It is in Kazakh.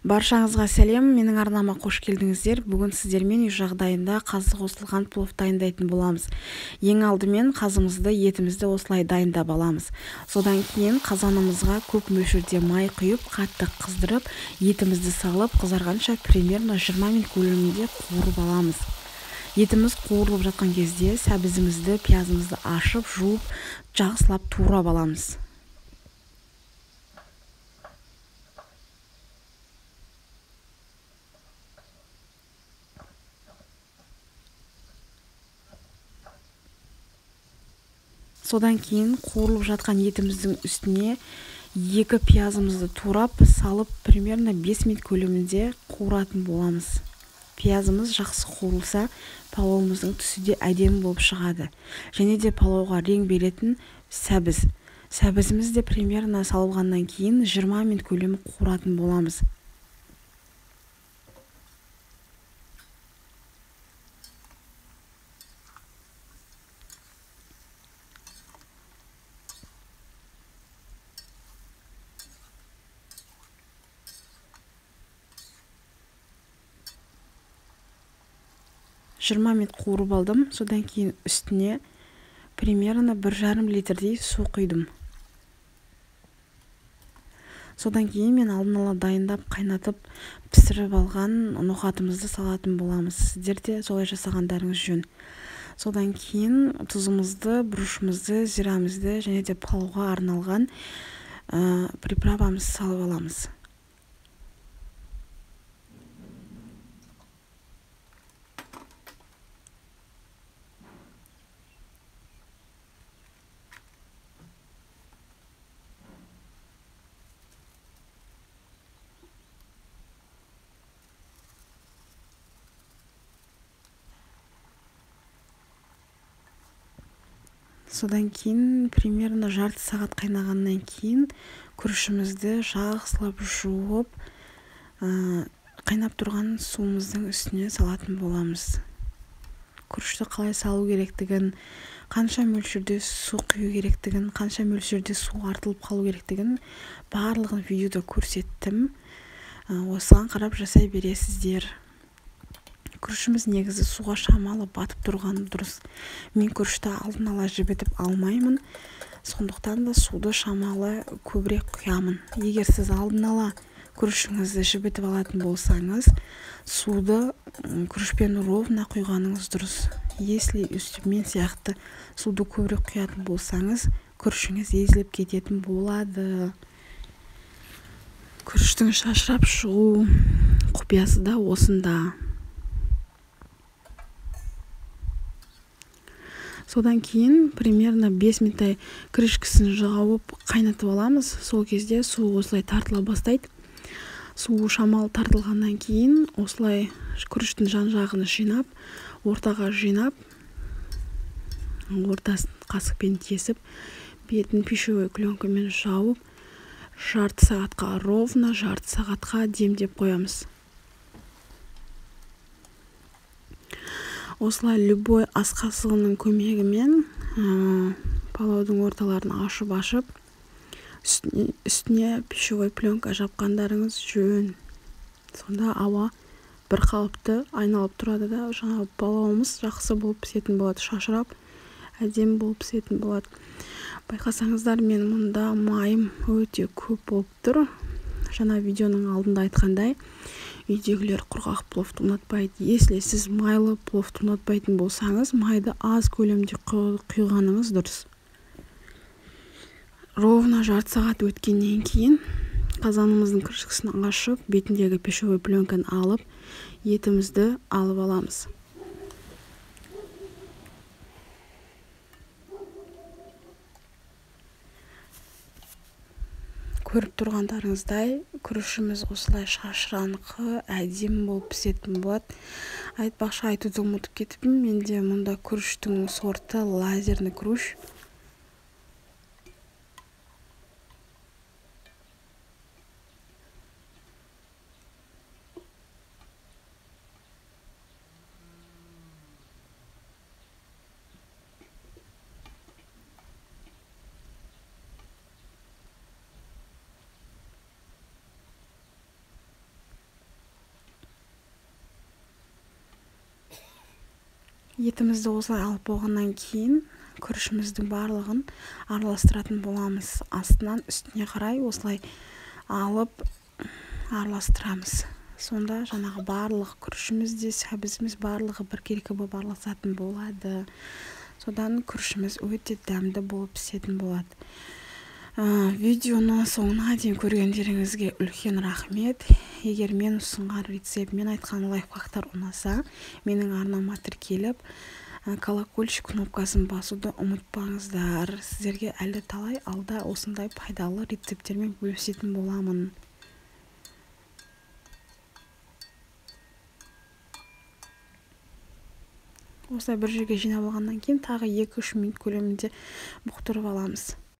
Баршаңызға сәлем, менің арнама қош келдіңіздер. Бүгін сіздермен үй жағдайында қазы қосылған плов дайындайтын боламыз. Ең алдымен қазымызды, етімізді осылай дайындап аламыз. Содан кейін қазанымызға көп мөлшерде май құйып, қатты қыздырып, етімізді салып, қызарғанша примерно 20 минут көлемінде қуырып аламыз. Етіміз қуырылып жатқан кезде сәбізімізді, пиязымызды ашып, жуып, жақсылап турап аламыз. Содан кейін қуырылып жатқан етіміздің үстіне екі пиязымызды турап салып, примерно 5 минут көлемінде қуыратын боламыз. Пиязымыз жақсы қуырылса, палауымыздың түсі де әдемі болып шығады. Және де палауға рең беретін сәбіз. Сәбізіміз де примерно салынғаннан кейін 20 минут көлемі қуыратын боламыз. Жиырма минут қуырып алдым. Содан кейін үстіне примерно 1,5 литрдей су құйдым. Содан кейін мен алдын ала дайындап, қайнатып, пісіріп алған ноқатымызды салатын боламыз. Сіздер де солай жасағандарыңыз жөн. Содан кейін тұзымызды, бұрышымызды, зирамызды және де палауға арналған приправамызды салып аламыз. Содан кейін примерно жарты сағат қайнағаннан кейін күрішімізді жақсылап жуып, қайнап тұрған суымыздың үстіне салатын боламыз. Күрішті қалай салу керектігін, қанша мөлшерде су құю керектігін, қанша мөлшерде су артылып қалу керектігін барлығын видеода көрсеттім. Осыған қарап жасай бересіздер. Күрішіміз негізі суға шамалы батып тұрғаны дұрыс. Мен күрішті алдын ала жібітіп алмаймын, сондықтан да суды шамалы көбірек құямын. Егер сіз алдын ала күрішіңізді жібітіп алатын болсаңыз, суды күрішпен ровно құйғаныңыз дұрыс. Если өстіп мен сияқты суды көбірек құятын болсаңыз, күрішіңіз езіліп кететін болады. Күріштің шашырап шығу құпиясы да осында. Содан кейін примерно 5 минуттай крышкасын жауып қайнатып аламыз. Сол кезде су осылай тартыла бастайды. Су шамалы тартылғаннан кейін осылай күріштің жан-жағын жинап, ортаға жинап, ортасын қасықпен тесіп, бетін пищевой пленкамен жауып, жарты сағатқа ровно жарты сағатқа демдеп қоямыз. Осылай любой ас қасығының көмегімен палаудың орталарын ашып-ашып, үстіне пищевой пленка жапқандарыңыз жөн. Сонда ауа бір қалыпты айналып тұрады да, жаңа палауымыз жақсы болып пісетін болады, шашырап, әдемі болып пісетін болады. Байқасаңыздар, мен мұнда майым өте көп болып тұр. Жаңа видеоның алдында айтқандай, үйдегілер құрғақ пловты ұнатпайды. Если сіз майлы пловты ұнатпайтын болсаңыз, майды аз көлемде құйғаныңыз дұрыс. Ровно жарты сағат өткеннен кейін қазанымыздың крышкасын ашып, бетіндегі пищевой пленканы алып, етімізді алып аламыз. Көріп тұрғандарыңыздай, күрішіміз осылай шашыраңқы, әдемі болып пісетін болады. Айтпақшы, айтуды ұмытып кетіппін, менде мұнда күріштің сорты лазерный күріш. Етімізді осылай алып болғаннан кейін күрішіміздің барлығын араластыратын боламыз. Астынан үстіне қарай осылай алып араластырамыз. Сонда жаңағы барлық күрішіміз де, сәбізіміз барлығы біркелкі болып араласатын болады. Содан күрішіміз өте дәмді болып пісетін болады. Видеоны соңына дейін көргендеріңізге үлкен рахмет. Егер мен ұсынған рецепт, мен айтқан лайфхактар ұнаса, менің арнама тіркеліп, колокольчик кнопкасын басуды ұмытпаңыздар. Сіздерге әлі талай алда осындай пайдалы рецепттермен бөлісетін боламын. Осылай бір жерге жинап алғаннан кейін тағы 2-3 минут көлемінде бұқтырып аламыз.